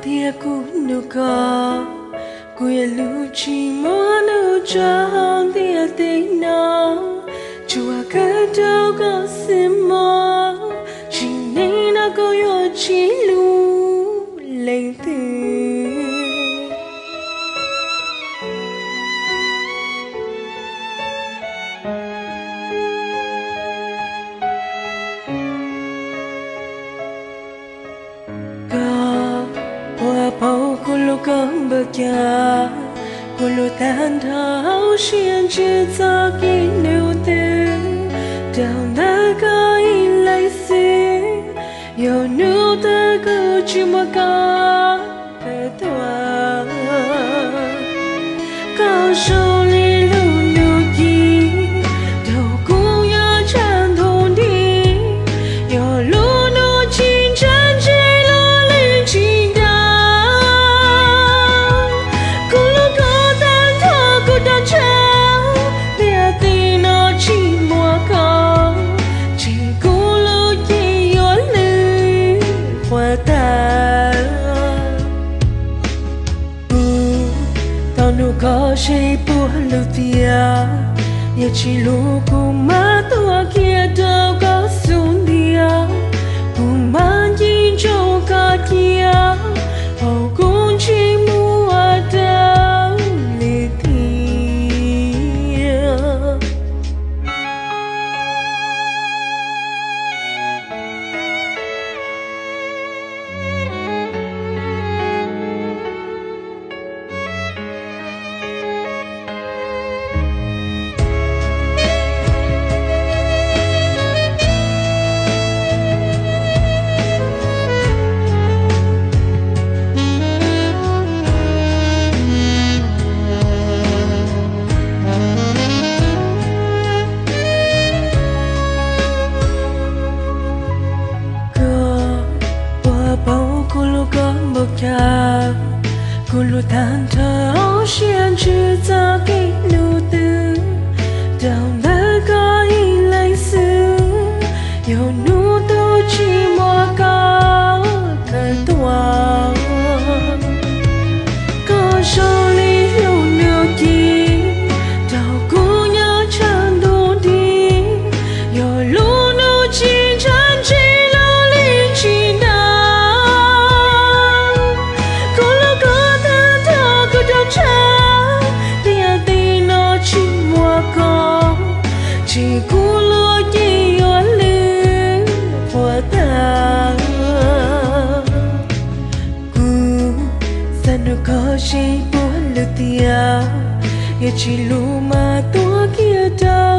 Tias kuv nug koj, kuv yuav lug tsis muab nug tso hauv ntiaj teb no, tsuas kawm rau koj xwb mog, tsim neeg no koj yuav tsis lug leej twg. Koj puas paub kuv hlub koj npaum cas, kuv hlub tag nrho hauv siab ntsws txoj kev hlub twg, rau ntawm koj ib leeg xwb, yog hnub twg kuv tsis muaj koj kawm tuag. Koj zoo li lub ntuj ci, rau kuv nyob tshaj ntuj nti, yog lub ntuj ci ntsa ntse los lwm tsis nrau. Kuv hlub koj tag nrho kuv rov tshaj, ntiaj teb no tsis muaj koj, ces kuv lub cev yuav lwj qhuav tag. Kuv tau nug koj seb puas lug tiag, yog tsis lug kuv mam tuag kiag rau koj xub ntiag, kuv mam nce ntsoo koj cia, hos kuv tsis muaj dab li tiag. Koj puas paub kuv hlub koj npaum cas, kuv hlub tag nrho hauv siab ntsws txoj kev hlub twg, rau ntawm koj ib leeg xwb, yog hnub twg tsis muaj koj kawm tuag. Koj zoo li lub ntuj ci, rau kuv nyob tshaj ntuj nti, yog lub ntuj ci ntsa ntse los lwm tsis nrau. Kuv hlub koj tag nrho kuv rov tshaj, ntiaj teb no tsis muaj koj, ces kuv lub cev yuav lwj qhuav tag. Kuv xav nug koj seb puas lug tiag, yog tsis lug mas tuag kiag rau